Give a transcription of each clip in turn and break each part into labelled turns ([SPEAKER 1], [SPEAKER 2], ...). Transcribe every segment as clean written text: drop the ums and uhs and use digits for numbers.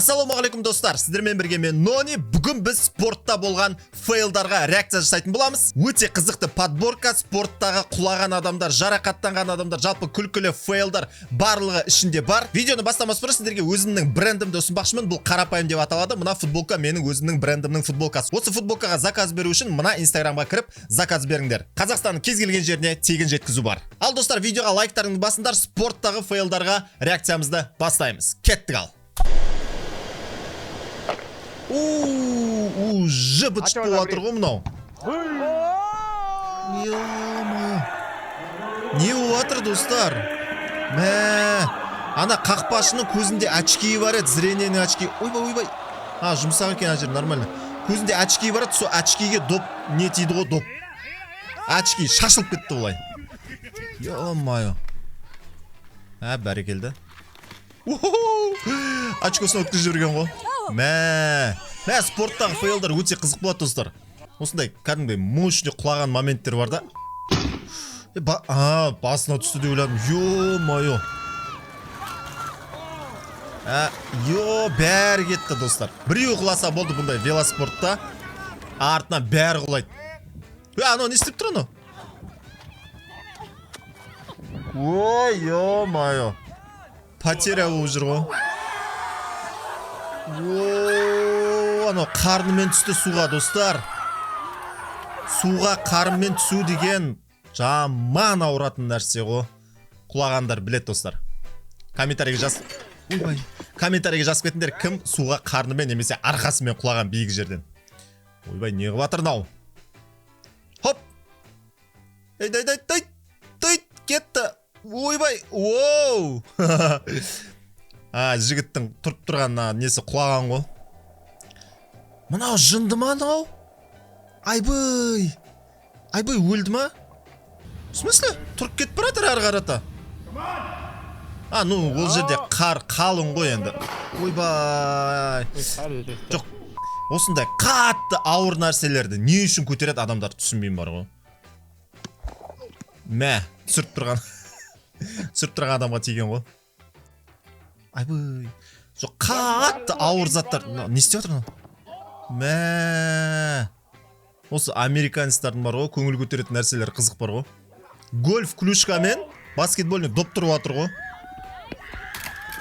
[SPEAKER 1] Ассалаумағалейкум, достар! Сіздермен бірге мен, Нони. Бүгін біз спортта болған фейлдарға реакция жасайтын боламыз. Өте қызықты подборка: спорттағы құлаған адамдар, жарақаттанған адамдар, жалпы күлкілі фейлдар барлығы ішінде бар. Видеоны бастамас бұрын сіздерге өзімнің брендімді ұсынбақшымын. Бұл «Қарапайым» деп аталады. Мына футболка менің өзімнің брендімнің футболкасы. Осы футболкаға заказ беру үшін мына инстаграмға кіріп, заказ беріңдер. Қазақстанның кез келген жеріне тегін жеткізу бар. Ал, достар, видеоға лайктарыңды басыңдар. Спорттағы фейлдарға реакциямызды бастаймыз. Кеттік! Ал уже быт шыт болып жатыр ғой мынау. Ё-моё, не болып жатыр, достар? Мә, ана қақпашының көзінде очки бар еді, зрениенің очки. Ойбай, ойбай! А, жұмсақ екен ана жер, нормально. Көзінде очки бар еді, сол очкиге доп не тиді ғой, доп, очки шашылып кетті былай. Ё-моё! Ә, бәрекелді! Очкосын өткізіп жіберген ғой. Мә, мә, спорттағы фейлдар өте қызық болады, достар. Осындай кәдімгідей мощный құлаған моменттер бар да. А, басына түсті деп ойладым. Ё-моё! А, ё, бәрі кетті, достар. Біреу құласа болды бұндай велоспортта, артынан бәрі құлайды. Е, анау не істеп тұр анау? Ой, ё-моё, потеря болып жүр ғой. О, анау қарнымен түсті суға, достар. Суға қарынмен түсу деген жаман ауыратын нәрсе ғой. Құлағандар біледі, достар. Комментарийге жаз, ойбай, комментарийге жазып кетіңдер, кім суға қарнымен немесе арқасымен құлаған биік жерден. Ойбай, не қылып жатыр мынау? Хоп! Ей, дай, дай, дай, дай, кетті! Ойбай, воу! А, жігіттің тұрып тұрған мына несі құлаған ғой. Мынау жынды ма анау? Айбай, айбай, өлді ма? В смысле, тұрып кетіп бара жатыр ары қарата? А, ну, ол жерде қар қалың ғой енді. Ойбай! Жоқ, осындай қатты ауыр нәрселерді не үшін көтереді адамдар, түсінбеймін бар ғой. Мә, түсіріп тұрған адамға тиген ғой. Айбай! Жоқ, қатты ауыр заттар. Мынау не істеп жатыр мынау? Мә, осы американецтардың бар ғой, көңіл көтеретін нәрселер қызық бар ғой. Гольф клюшкамен баскетбольный доп тұрып жатыр ғой.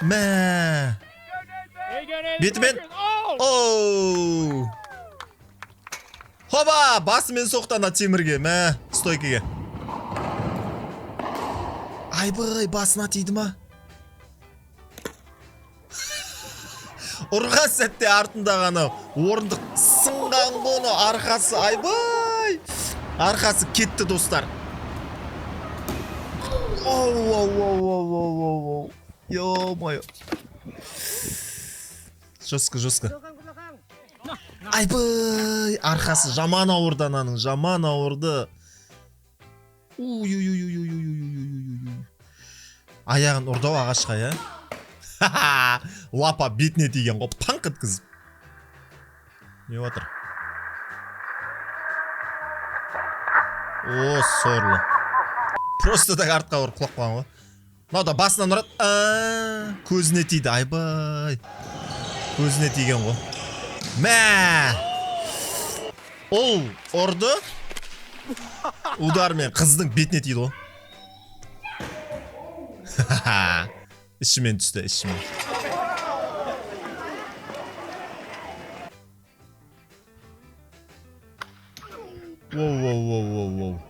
[SPEAKER 1] Мә, бетімен! Оу, хоба, басымен соқты ана темірге. Мә, стойкаге. Айбай, басына тиді ма? Ұрған сәтте артындағы анау орындық сынған ғой анау. Арқасы, айбай, арқасы кетті, достар. Оу, оу, оу, оу, оу, оу, оу, ё-моё, жестко, жестко! Айбай, арқасы жаман ауырды ананың, жаман ауырды. Ой, ой, ой, ой, ой, ой, ой, ой, ой, ой! Аяғын ұрды ау ағашқа, иә. Лапа бетіне тиген ғой, паңқ еткізіп. Не отыр? О, сорлы, просто так артқа ұрып құлап қалған ғой. Мынау да басынан ұрады. А, көзіне тиді! Айбай, көзіне тиген ғой. Мә, ол ұрды, удармен қыздың бетіне тиді ғой. Ішімен түсті, ішімен. Воу, воу, воу, воу, воу!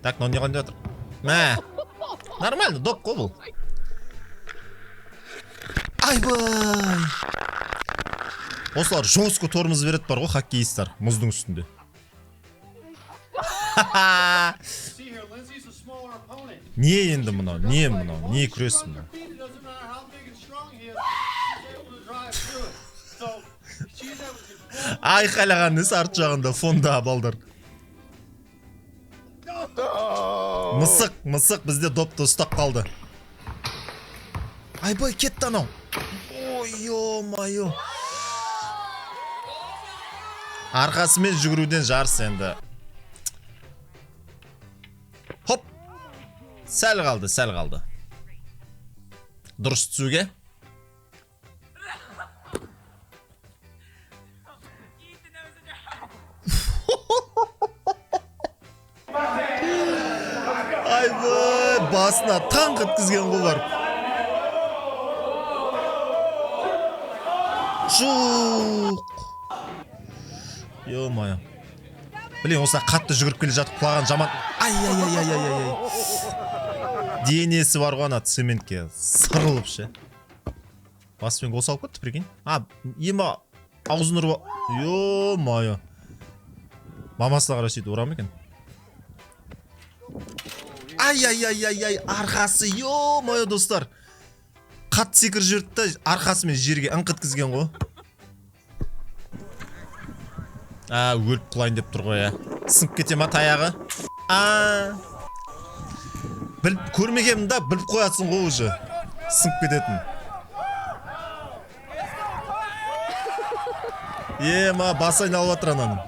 [SPEAKER 1] Так, мынау не қылайын деп жатыр? Мә, нормально, доп қой бұл. Айбай, осылар жестко тормоз береді бар ғой, хоккеисттар мұздың үстінде.
[SPEAKER 2] See here, Lindsay's a smaller opponent.
[SPEAKER 1] Не енді мынау? Не мынау? Не күрес мынау?
[SPEAKER 2] It doesn't matter how big and strong he is, he's able to drive through it. So she's able to control.
[SPEAKER 1] Айқайлаған несі арт жағында, фонда, балдар? Мысық, мысық бізде допты ұстап қалды. Айбай, кетті анау! Ой, ё-моё! Арқасымен жүгіруден жарыс енді. Хоп, сәл қалды, сәл қалды дұрыс түсуге. Басына таңқ еткізген ғой барып. Жоқ. Ё-моё. Блин, осылай қатты жүгіріп келе жатып құлаған жаман. Ай, ай, ай, ай, ай, ай, ай. Денесі бар ғой ана цементке сырылып ше. Басымен гол салып кетті, прикинь. А, ема аузын ұрып. Ё-моё. Мамасына қарай сөйтіп ұра ма екен? Ай, ай, ай, ай, ай, арқасы, ё-моё, достар. Қатты секіріп жіберді да, арқасымен жерге ыңқ еткізген ғой. А, өліп құлайын деп тұр ғой, ә. Сынып кете ма таяғы? А. Біліп көрмегенмін да, біліп қоясың ғой уже. Сынып кететін. Ема, басы айналып жатыр ананың.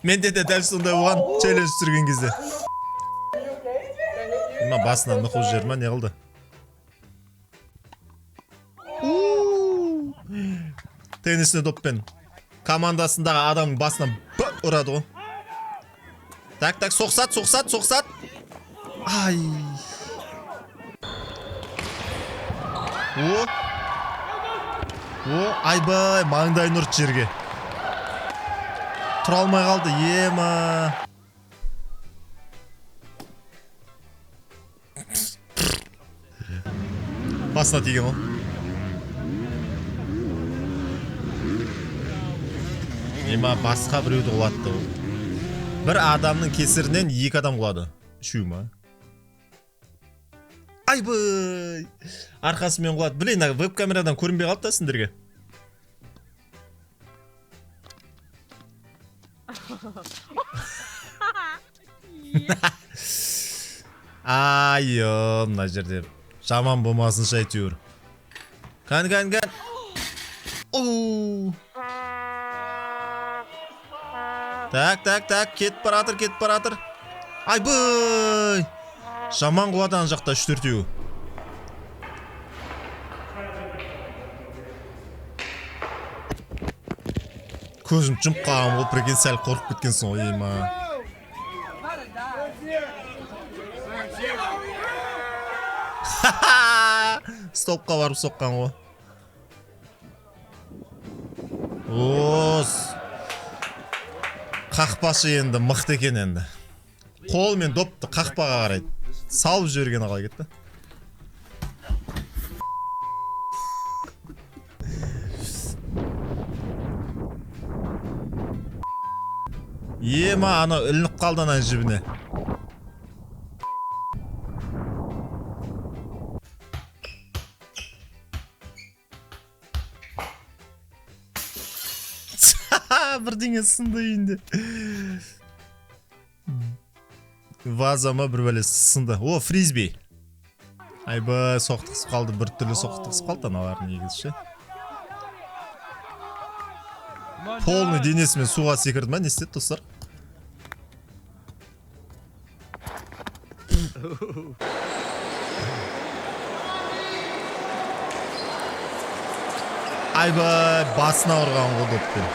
[SPEAKER 1] Менде де дәл сондай болған челлендж түсірген кезде. Ема, басынан нұқып жіберді ма, не қылды? Теннисный доппен командасындағы адамның басынан б ұрады ғой. Так, так, соқсат, соқсат, соқсат. Ай. О. О, айбай, маңдайын ұрды жерге. Тұра алмай қалды, ема. Басына тиген ғой. Ема, басқа біреуді құлатты ол. Бір адамның кесірінен екі адам құлады. Үшеу ма? Айбай! Арқасымен құлады. Блин, ана веб-камерадан көрінбей қалды да сендерге. Ай-ё, мына жерде жаман болмасыншы әйтеуір. Кән, кән, кән. Оу. Так, так, так, кетіп баратыр, кетіп баратыр. Айбай! Жаман құлады ана жақта үш-төртеуі. Көзім жұмып қалған ғой, прикинь, сәл қорқып кеткенсің ғой, ема. Столбқа барып соққан ғой. Ос. Қақпашы енді мықты екен енді. Қолымен допты қақпаға қарай салып жібергені қалай кетті? Ема, анау ілініп қалды ана жібіне. Бірдеңе сынды үйінде. Ваза ма бір бәле сынды. О, фризби. Айбай, соқтығысып қалды, бір түрлі соқтығысып қалды аналар негізі ше. Полный денесімен суға секірді ма, не істеді достар? Айбай, басына ұрған ғой доппен.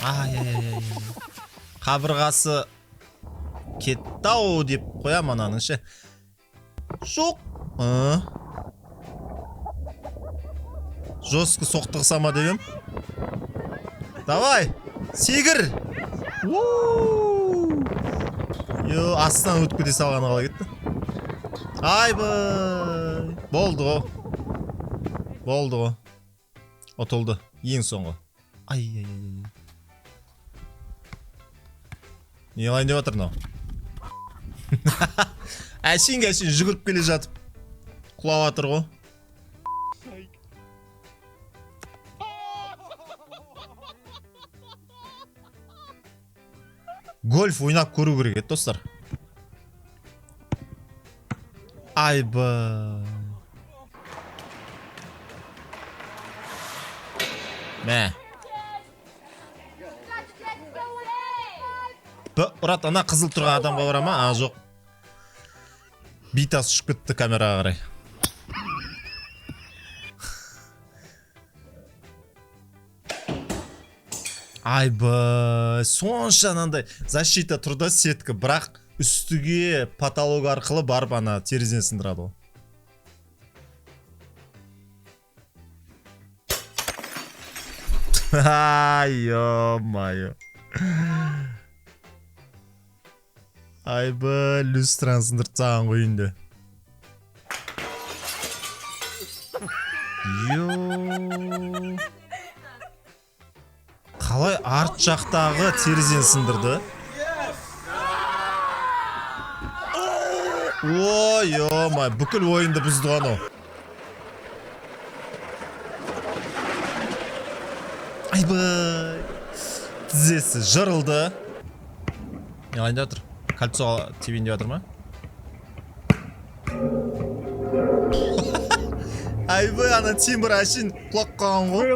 [SPEAKER 1] Ай, ай, ай, ай. Қабырғасы кетті-ау деп қоям ананың ше. Жоқ. Жестко соқтығыса ма деп ем. Давай, секір. Уу. Йо, астынан өтіп кете салғаны қалай кетті? Айбай. Болды ғой. Болды ғой. Ұтылды. Ең соңғы. Ай, ай, ай, ай. Не қылайын деп жатыр мынау? Әшейін әшейін жүгіріп келе жатып құлап жатыр ғой. Гольф ойнап көру керек еді, достар. Айбай. Мә. Б, ұрат, ана қызыл тұрған адамға бара ма? А, жоқ. Битас ұшып кетті камераға қарай. Айбай, сонша анандай защита тұр да, сетка, бірақ үстіге потолок арқылы барып ана терезені сындырады ғой. Ай, ё-моё. Айбай, люстраны сындырып тастаған ғой үйінде. Йо. Қалай арт жақтағы терезені сындырды? Ой, ё-моё, бүкіл ойынды бұзды ғой анау. Айбай. Тізесі жырылды. Не қайда жатыр? Кольцо тебейін деп жатыр ма? Айбай, ана темір әшейін құлап қалған ғой.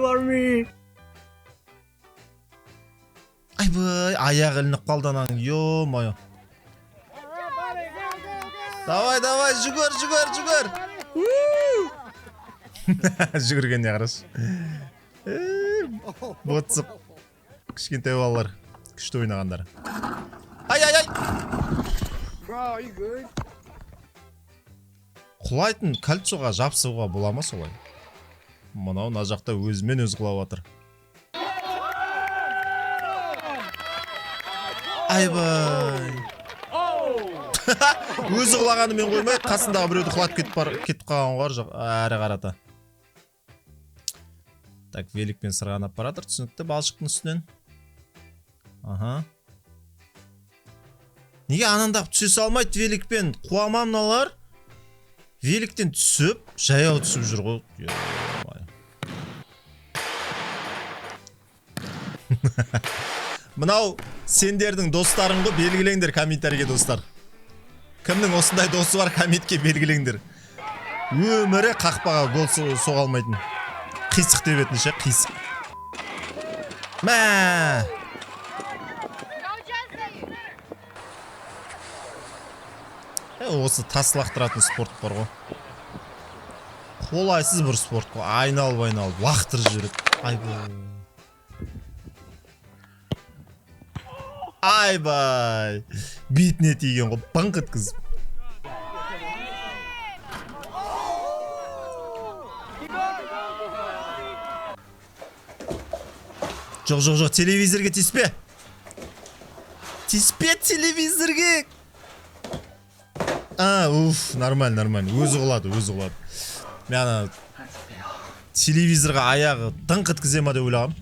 [SPEAKER 1] Айбай, аяғы ілініп қалды ананың, ё-моё. Давай, давай, жүгір, жүгір, жүгір. Жүгіргеніне қарашы. Ботсып. Кішкентай балалар, күшті ойнағандар. Ай, ай, ай. Құлайтын кольцоға жабысуға бола ма солай? Мынау мына жақта өзімен өзі құлап жатыр. Айбай. Өзі құлағанымен қоймай, қасындағы біреуді құлатып кетіп қалған ғой әрі қарата. Так, великпен сырғанап бара жатыр, түсінікті, балшықтың үстінен. Аха. Неге анандап түсе салмайды великпен? Қуа ма мыналар? Великтен түсіп, жаяу түсіп жүр ғой. Ё-моё. Мынау сендердің достарың ғой, белгілеңдер комментарийге, достар. Кімнің осындай досы бар, комментке белгілеңдер. Өмірі қақпаға гол соға алмайтын. Қисық деп етін ше, қисық. Мә! Осы тас лақтыратын спорт бар ғой. Қолайсыз бір спорт қой. Айналып-айналып лақтырып жібереді. Айбай. Айбай. Бетіне тиген ғой, баңқ еткізіп. Жоқ, жоқ, жоқ, телевизорге тиіспе. Тиіспе телевизорге. А, уф, нормально, нормально. Өзі құлады, өзі құлады. Мен ана телевизорға аяғы дыңқ еткізе ма деп ойлағам.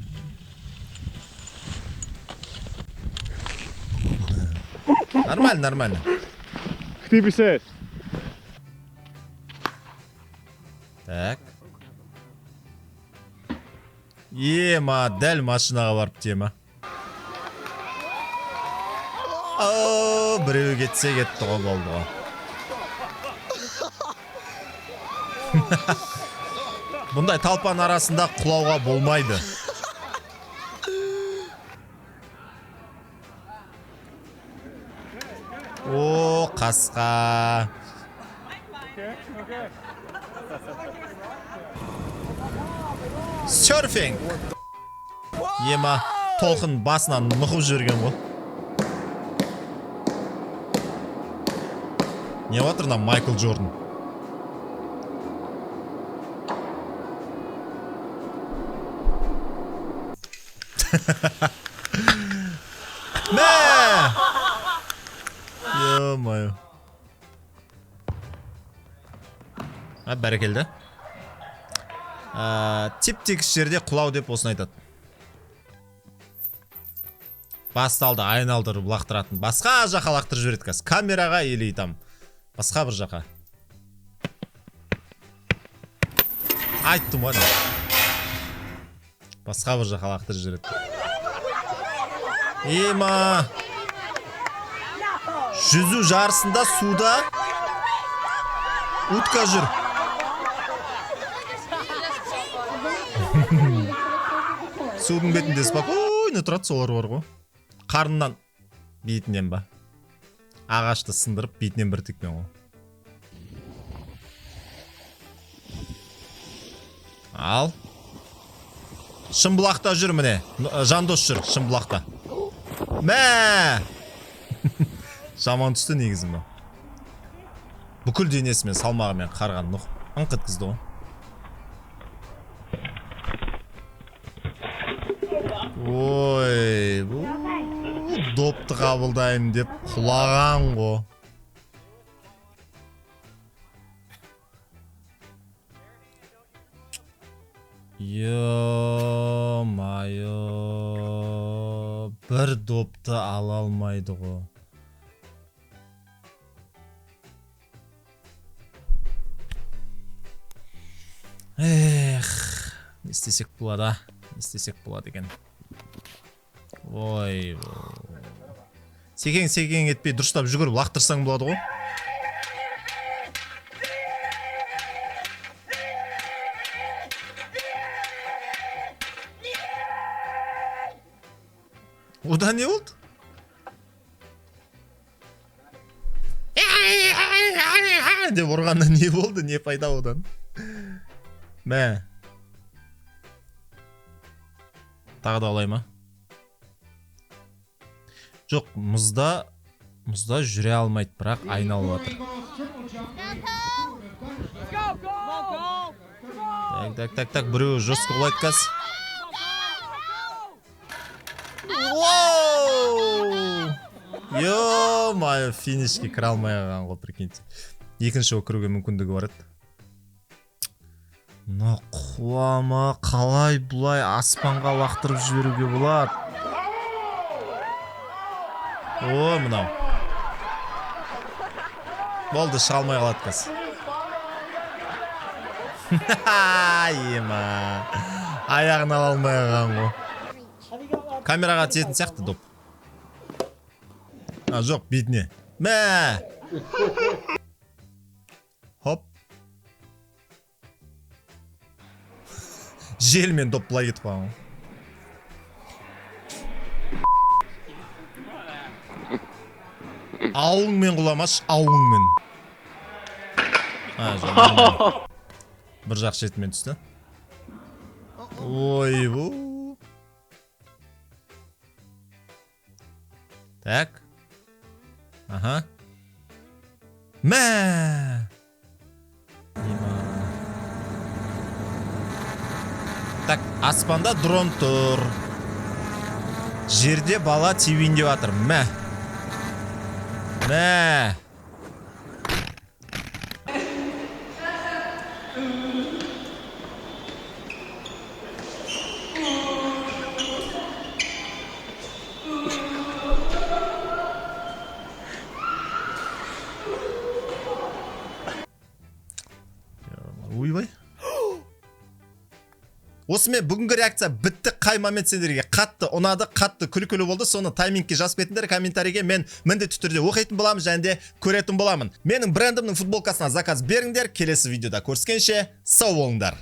[SPEAKER 1] Нормально, нормально. Так. Ема, дәл машинаға барып тема. О, біреу кетсе кетті ғой, болды ғой. Бұндай талпан арасында құлауға болмайды. О, қасқа. Серфинг. Ема, толқын басынан нұқып жіберген ғой. Не отыр мына Майкл Джордан? Мә! Ё-моё. А, бәрекелді. Теп-тегіс жерде құлау деп осыны айтады. Басталды, айналдырып лақтыратын. Басқа жаққа лақтырып жібереді қазір. Камераға или там басқа бір жаққа. Айттым ғой. Басқа бір жаққа лақтырып жібереді. Ема! Жүзу жарысында суда утка жүр. Судың бетінде спокойно тұрады солар бар ғой. Қарнынан бетінен ба? Ағашты сындырып бетінен бір тіккен ғой. Ал. Шымбұлақта жүр, міне. Жандос жүр Шымбұлақта. Мә, жаман түсті негізі мынау. Бүкіл денесімен, салмағымен қарға нұқ ыңқ еткізді ғой. Ой, бұл допты қабылдаймын деп құлаған ғой. Ё-моё, бір допты ала алмайды ғой. Эх, не істесек болады, а? Не істесек болады екен? Ой, секең секең етпей дұрыстап жүгіріп лақтырсаң болады ғой. Одан не болды? Деп ұрғанда не болды, не пайда одан? Мә. Тағы да олай ма? Жоқ, мұзда жүре алмайды, бірақ айналып жатыр. Так, так, так, так, біреуі жестко құлайды қазір. Воу! Ё-моё, финишке кіре алмай қалған ғой, прикиньте. Екінші болып кіруге мүмкіндігі бар еді. Мына құлама қалай бұлай аспанға лақтырып жіберуге болады? О, мынау. Болды, шыға алмай қалады қазір. Ема. Аяғын ала алмай қалған ғой. Камераға тиетін сияқты доп. А, жоқ, бетіне. Мә! Хоп. Желмен доп былай кетіп қалған ғой. Ауыңмен құламашы, ауыңмен. А, жоқ, бір жақ шетімен түсті. Ойбу. Так. Аха. Мә! Так, аспанда дрон тұр. Жерде бала тебейін деп жатыр. Мә. Мә. Ойбай. Осымен бүгінгі реакция бітті. Қай момент сендерге қатты ұнады, қатты күлкілі болды, соны таймингке жазып кетіңдер комментарийге. Мен міндетті түрде оқитын боламын және де көретін боламын. Менің брендімнің футболкасына заказ беріңдер. Келесі видеода көріскенше сау болыңдар.